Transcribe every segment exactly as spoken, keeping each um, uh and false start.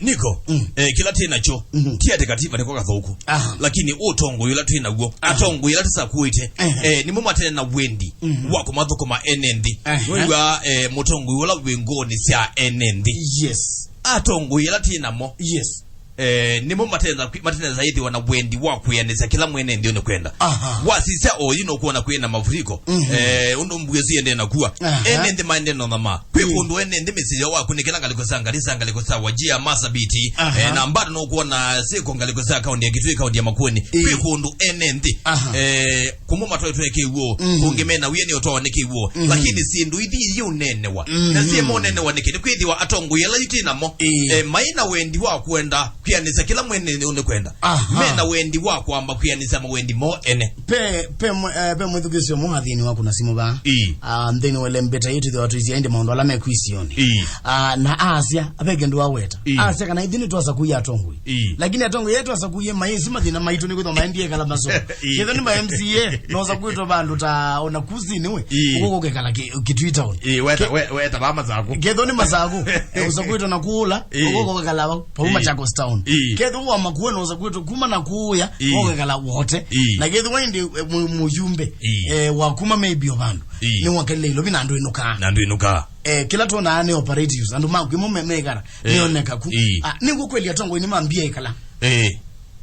Niko, mm, eh, kĩla twĩ nakyo, mhm, ti atĩ katiba nĩko kathũku. Aha. Lakini ũtongoi ũla twĩ naw'o, aha, atongoi ala tũsakuĩte, ehe, eh, nĩmo mate na wendi, mhm, wa kũmathũkũma ene nthĩ. Ehe. Wĩw'a, eh, mũtongoi ũla wĩ ngoonĩ sya ene nthĩ. Yes. Atongoi ala twĩ namo, yes, eh, nĩmo matenza, matenza ĩthĩwa na wendi wa kwĩanĩsya kĩla mwene nthĩ ũnĩkwenda. Aha. Wasisya oyu nũkwona kwĩ na mafuriko. Mhm. Eh, ũndũ mbua ĩsu yendee na kua. Aha. Ene nthĩ maendee na ũthama. Kwĩ, mm, kũndũ ene nthĩ mĩsyĩ yoo wakunĩkĩla ngalĩko sya Garissa, ngalĩko sya Wajir, Marsabit, aha, eh, na bado nũkwona syĩko ngalĩko sya kaunti ya Kitui, kaunti ya Makueni. Ĩĩ. Kwĩ kũndũ ene nthĩ, aha, eh, kũmwe matwaĩtwe kĩw'ũ, mhm, kũngĩ mena wia nĩ ũtwawa nĩ kĩw'ũ. Mhm. Lakini syĩndũ ithi iũneenewa. Mhm. Na syĩ maũneenewa nĩkĩ? Nĩkwĩthĩwa atongoi ala yu twĩ namo, ĩĩ, eh, maĩ na wendi wa kwenda kwĩanĩsya kĩla mwene nthĩ ũnĩkwenda. Aha. Mena wendi wa kwamba kwĩanĩsya mawendi moo ene. Pe, pe mwe-, eh, pe mwĩthukĩĩsyo ũmwe wa nthĩnĩ wa kuna simũ vaa. Ĩĩ. Ah, nthĩnĩ wa lembeta ĩĩ twĩthĩwa tũisya ĩndĩ maũndũ ala me kwisionĩ. Ĩĩ. Ah, na asya, ve kĩndũ aweta. Ĩĩ. Asya kana ithyĩ nĩtwasakuie atongoi. Ĩĩ. Lakini atongoi ĩĩ twasakuie maĩsĩ mathĩna maitũ nĩkwĩthwa maendie ĩkala maso. Ĩĩ. Kĩthwa nĩ ma M C A, nosakuĩtwe vandũ ta ona Kusini we. Ĩĩ. Ũko kũkekala ki-, Kitui Town. Ĩĩ, weta, ke-, we-, weta va Masaku. Kethwa nĩ Masaku, eh, ũsakuĩtwe na kũla, ĩĩ, ũko kũkekala vau, vau, ĩĩ, Machakos Town. Ĩĩ. Kethwa wa Makueni ũsakuĩtwe kuma na kũya, ĩĩ, ũkekala Wote. Ĩĩ. Na kethwa ĩndĩ, eh, mu-, mũyumbe, ĩĩ, eh, wa kuma maybe o vandũ, ĩĩ, nĩ wakelile Ilovi na ndwĩnũkaa. Na ndwĩnũkaa. Eh, kĩla twonaa nĩ operatives, andũ maku ĩmo me-, mekara, eh, nĩoneka ku. Ĩĩ. Ah, nĩguo kweli atongoi nĩ mambia ĩkala. Ĩĩ.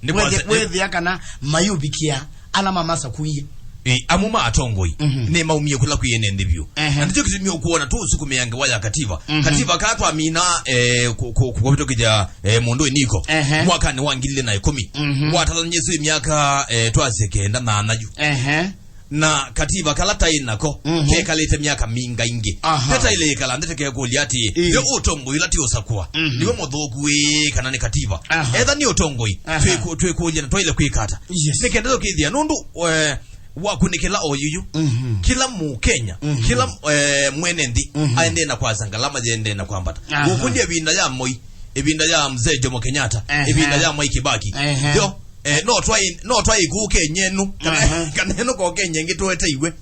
Nĩ wethĩa, kwasya, nĩ wethĩa kana mayũvikĩa ala mamasakuie. Ĩĩ, amwe ma atongoi, mhm, nĩ maumie kũla kwĩ ene nthĩ vyũ. Ehe. Na nĩkyo kĩtumi ũkwona tũũsukumĩa ngewa ya katiba. Mhm. Katiba kaa twamina, eh, ku-, ku-, ku-, kũvĩtũkĩthya, eh, mũndũ ĩniko. Ehe. Mwakanĩ wa ngili ilĩ na ĩkũmi. Mhm. Watalany'e ĩsu myaka, eh, twasye kenda na ana yu. Ehe. Na katiba kala taĩ nako, mhm, kekalĩte myaka mingaingĩ. Aha. Tetaile ĩkala nthĩ tũkekũlya atĩ, ĩĩ, yo ũtongoi ũla tũũsakũa, mhm, nĩwe mũthũku ĩĩ kana nĩ katiba? Aha. Etha nĩ ũtongoi, aha, twĩkũ-, twĩkũlya na twaĩle kwĩka ata? Yes. Nĩ kenda tũkĩthĩa, nũndũ, eh, wakunĩkĩla o yuyu, mhm, kĩla Mũkenya, mhm, kĩla, eh, mwene nthĩ, mhm, aendee na kwasa ngalama yendee na kwambata. Aha. Ngũkũlya ĩvinda ya Moi, ĩvinda ya Mzee Jomo Kenyatta, ehe, ĩvinda ya Mwai Kibaki. Ehe. Yo, eh, no twaĩ, no twaĩ kũũ Kenya ĩno, kana, ehe, kana ĩno ko Kenya ĩngĩ tũeteiwe.